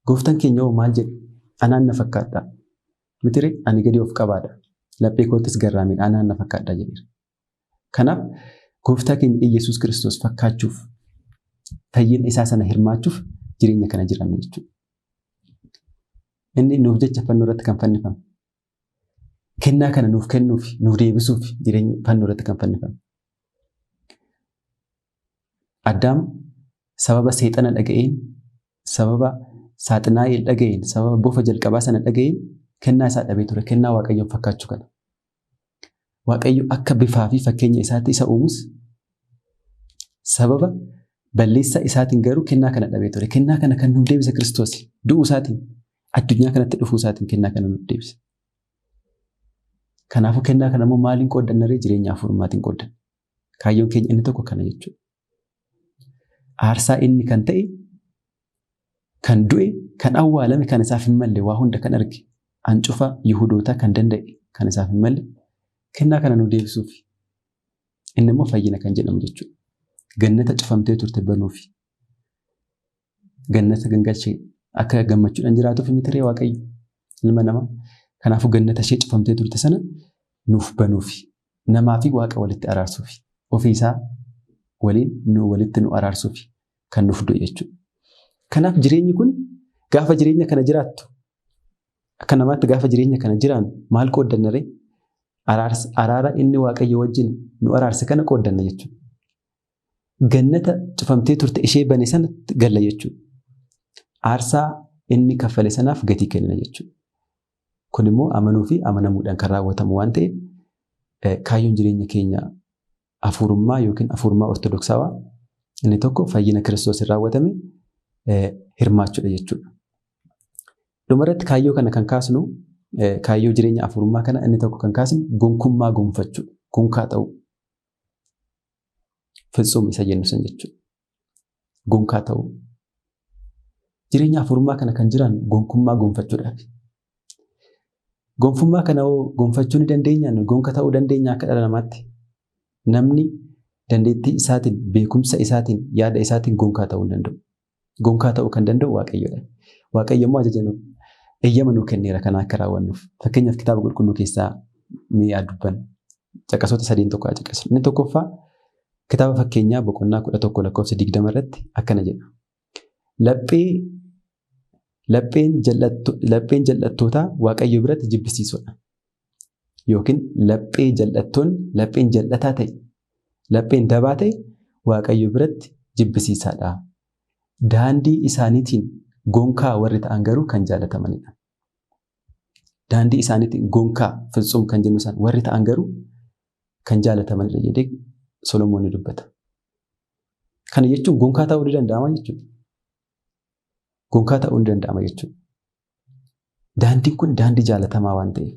Gooftaan keenya hoo maal jedhe? Anaan na fakkaadhaa. Miti ani gadi of qabaadha. Laphee koottis garraamiidha. Anaan na fakkaadhaa jedheera. Kanaaf gooftaa keenya Iyyasuus Kiristoos fakkaachuuf fayyina isaa sana hirmaachuuf jireenya kana jiraanna jechuudha. Inni nuuf jecha fannoo irratti kan fannifame. Kennaa kana nuuf kennuuf, nuuf deebisuuf jireenya fannoo irratti kan fannifame. Addaam sababa seexana dhaga'een, sababa saaxinaa'el dhaga'een, sababa bofa jalqabaa sana dhaga'een kennaa isaa dhabee ture. Kennaa Waaqayyoon fakkaachuu kana. Waaqayyo akka bifaa fi fakkeenya isaatti isa uumus sababa balleessaa isaatiin garuu kennaa kana dhabee ture. Kennaa kana kan nuuf deebise Kiristoos du'uu isaatiin addunyaa kanatti dhufuu isaatiin kennaa kana nuuf deebise. Kanaafuu kennaa kana immoo maaliin qooddanna ree? Jireenya hafuurummaatiin qooddanna. Kaayyoon keenya inni tokko kana jechuudha. Aarsaa inni kan ta'e, kan du'e, kan awwaalame, kan isaaf hin malle waa hunda kan arge, ancufa Yihudootaa kan danda'e, kan isaaf hin malle kennaa kana nu deebisuuf. Inni immoo fayyina kan jedhamu jechuudha. Gannata cufamtee turte banuufi. Gannata gangalchee akka gammachuudhaan jiraatuuf miti ree Waaqayyo ilma namaa. Kanaafuu gannata ishee cufamtee turte sana nuuf banuufi. Namaa fi Waaqa walitti araarsuufi. Ofii isaa waliin nu walitti nu araarsuufi kan nuuf du'e jechuudha. Kanaaf jireenyi kun gaafa jireenya kana jiraattu akka namaatti gaafa jireenya kana jiraannu maal qooddanna ree? Araara inni Waaqayyo wajjin nu araarse kana qooddanna jechuudha. Gannata cufamtee turte ishee bane sana galla jechuudha. Aarsaa inni kaffale sanaaf gatii kennina jechuudha. Kun immoo amanuu fi amanamuudhaan kan raawwatamu waan ta'eef kaayyoon jireenya keenya hafuurummaa yookiin hafuurummaa ortodoksawaa inni tokko fayyina Kiristoos raawwatame hirmaachuudha jechuudha. Dhumarratti kaayyoo kana kan kaasnu kaayyoo jireenya hafuurummaa kana inni tokko kan kaasnu gonkummaa gonfachuu, gonkaa ta'uu. Fitsum isa jennu san jechuudha. Gonkaa ta'uu. Jireenya hafuurummaa kana kan jiran gonkummaa gonfachuudhaaf. Gonfummaa kana hoo gonfachuu ni dandeenyaa? Gonka ta'uu dandeenya akka dhala namaatti? Namni dandeettii isaatiin, beekumsa isaatiin, yaada isaatiin gonkaa ta'uu hin danda'u. Gonkaa ta'uu kan danda'u Waaqayyoodha. Waaqayyo immoo ajaja nuuf, eeyyama nuu kenneera kana akka raawwannuuf. Fakkeenyaaf kitaaba qulqulluu keessaa mee yaa dubbannu. Caqasoota sadiin tokko haa caqasnu. Inni tokkoffaa kitaaba fakkeenyaa boqonnaa 11 lakkoofsa 20 irratti akkana jedha. Lapheen jal'attootaa Waaqayyo biratti jibbisiisoodha. Yookiin laphee jal'attoonni, lapheen jal'ataa ta'e, lapheen dabaa ta'e Waaqayyo biratti jibbisiisaadha. Daandii isaaniitiin gonkaa warri ta'an garuu kan jaalatamanidha. Daandii isaaniitiin gonkaa fitsum kan jennu isaan warri ta'an garuu kan jaalatamanidha jedhee Solomoon ni dubbata. Kana jechuun gonkaa ta'uu ni danda'ama jechuudha. Gonkaa ta'uu ni danda'ama jechuudha. Daandiin kun daandii jaalatamaa waan ta'eef,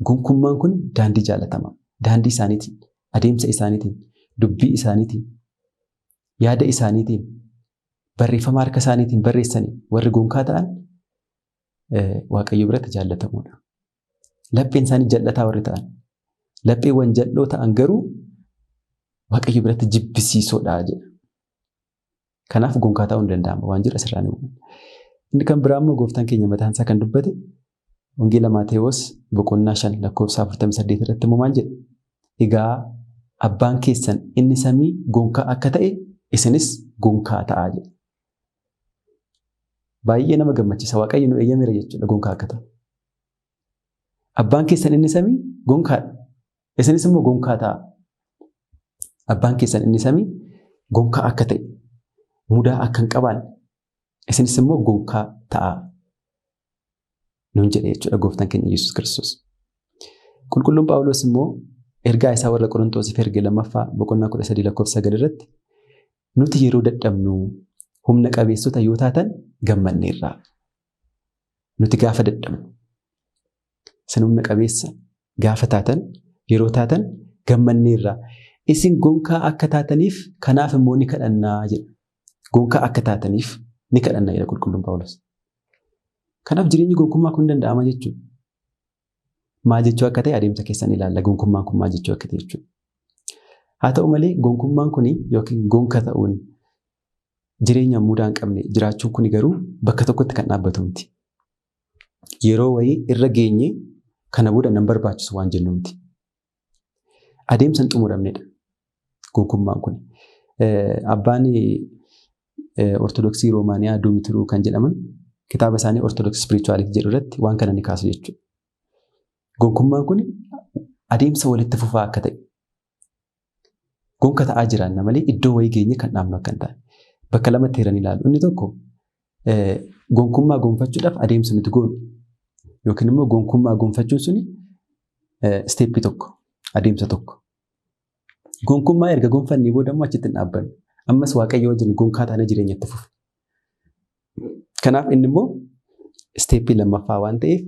gonkummaan kun daandii jaalatamaa. Daandii isaaniitiin, adeemsa isaaniitiin, dubbii isaaniitiin, yaada isaaniitiin, barreeffama harka isaaniitiin barreessanii warri gonkaa ta'an Waaqayyo biratti jaallatamuudha. Lapheen isaanii jal'ataa warri ta'an, lapheewwan jal'oo ta'an garuu Waaqayyo biratti jibbisiisoodha jedha. Kanaaf gonkaa ta'uu hin danda'ama waan jedhu asirraa ni hubanna. Inni kan biraa immoo gooftaan keenya mataan isaa kan dubbate Wangeela Maatewos boqonnaa 5 lakkoofsa 48 irratti immoo maal jedha? Egaa abbaan keessan inni samii gonkaa akka ta'e isinis gonkaa ta'aa jedha. Baay'ee nama gammachiisa. Waaqayyo nu eeyyameera jechuudha gonkaa akka ta'u. Abbaan keessan inni samii gonkaadha. Isinis immoo gonkaa ta'a. Abbaan keessan inni samii gonkaa akka ta'e, mudaa akka hin qabaanne, isinis immoo gonkaa ta'a. Nuun jedhe jechuudha gooftaan keenya Yesuus Kiristoos. Qulqulluun Phaawulos immoo ergaa isaa warra Qorontoosiif erge lammaffaa boqonnaa 13 lakkoofsa 9 irratti nuti yeroo dadhabnu humna qabeessota yoo taatan gammanneerra. Nuti gaafa dadhabnu isin humna qabeessa gaafa taatan yeroo taatan gammanneerra. Isin gonkaa akka taataniif kanaaf immoo ni kadhannaa jedha. Gonkaa akka taataniif ni kadhannaa jedha Qulqulluun Phaawulos. Kanaaf jireenyi gonkummaa kun danda'ama jechuudha. Maal jechuu akka ta'e adeemsa keessan ilaalla. Gonkummaan kun maal jechuu akka ta'e jechuudha. Haa ta'u malee gonkummaan kun yookiin gonka ta'uun jireenya mudaa hin qabne jiraachuun kun garuu bakka tokkotti kan dhaabbatu miti. Yeroo wayii irra geenye kana booda nan barbaachisu waan jennu miti. Adeemsa hin xumuramnedha gonkummaan kun. Abbaan Ortodoksii Roomaaniyaa Duumitiruu kan jedhaman kitaaba isaanii Ortodoks Spirituality jedhu irratti waan kana ni kaasu jechuudha. Gonkummaan kun adeemsa walitti fufaa akka ta'e gonka ta'aa jiraanna malee iddoo wayii geenye kan dhaabnu akka hin taane. Bakka lamatti hiranii ilaalu. Inni tokko gonkummaa gonfachuudhaaf adeemsa nuti goonu yookiin immoo gonkummaa gonfachuun suni isteeppii tokko adeemsa tokko. Gonkummaa erga gonfannee booda immoo achitti hin dhaabbannu. Ammas Waaqayyo wajjin gonkaa taanee jireenya itti fufu. Kanaaf inni immoo isteeppii lammaffaa waan ta'eef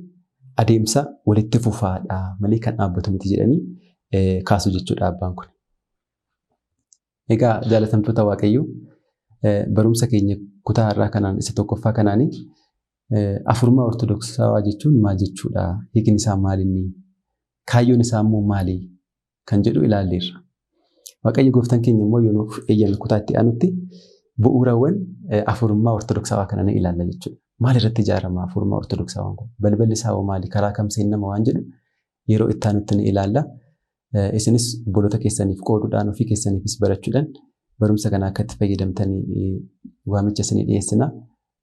adeemsa walitti fufaadha malee kan dhaabbatu miti jedhanii kaasu jechuudha abbaan kun. Egaa jaalatamtoota Waaqayyoo barumsa keenya kutaa har'aa kanaan isa tokkoffaa kanaanii afurummaa Ortodoksawaa jechuun maal jechuudha? Hiikni isaa maalinni? Kaayyoon isaa immoo maali? Kan jedhu ilaalleerra. Waaqayyo gooftaan keenya immoo yoo nuuf eeyyame kutaa itti aanutti bu'uurawwan afurummaa Ortodoksawaa kana ni ilaalla jechuudha. Maal irratti ijaarama afurummaa Ortodoksawaan kun? Balballi isaa hoo maali? Karaa kam seennama waan jedhu yeroo itti aanutti ni ilaalla. Isinis obboloota keessaniif qooduudhaan ofii keessaniifis barachuudhaan barumsa kana akka itti fayyadamtanii waamicha isinii dhiyeessina.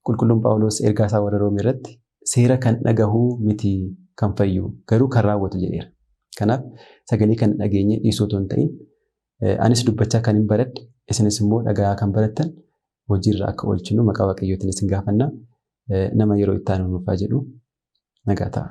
Qulqulluun Phaawulos ergaa isaa warra Roomee irratti seera kan dhagahuu miti kan fayyu garuu kan raawwatu jedheera. Kanaaf sagalee kan dhageenye dhiisuu otoo hin ta'in anis dubbachaa kan hin baradhe isinis immoo dhagahaa kan barattan hojiirra akka oolchinu maqaa Waaqayyootiin isin gaafanna. Nama yeroo itti aanu nuufaa jedhu nagaa ta'a.